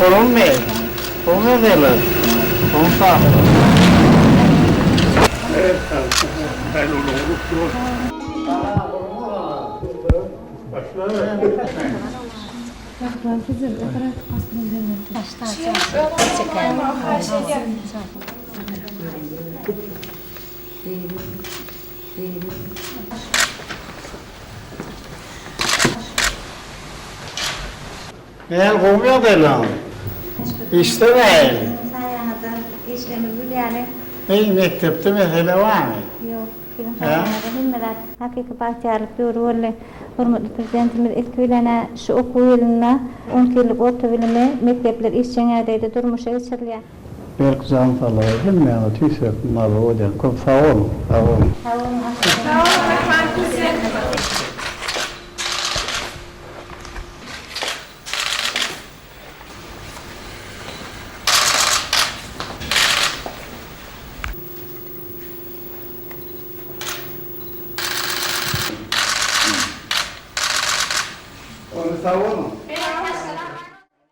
Gurulmy? Gowy ýazýarlar. Gowy sazlar. Näl gowy ýagdaýlaň? Işde nähili? Saýaňyzda işlerimiz gül ýaly. Heý, mekdepde mesele barmy? Ýok, siziň saýaňyzda hemme zat hakyky bagtyýarlyk döwri boldy. Hormatly Prezidentimiz ilki bilen-ä şu okuw ýylynda on iki ýyllyk orta bilimi mekdepler işjeň ýagdaýda durmuşa geçirilýär. Berk jan saglygy hemmäňize tüýs ýürekden arzuw edýän köp sag boluň sag boluň. Sag boluň Sag boluň Rahman Prezident. Sag boluň.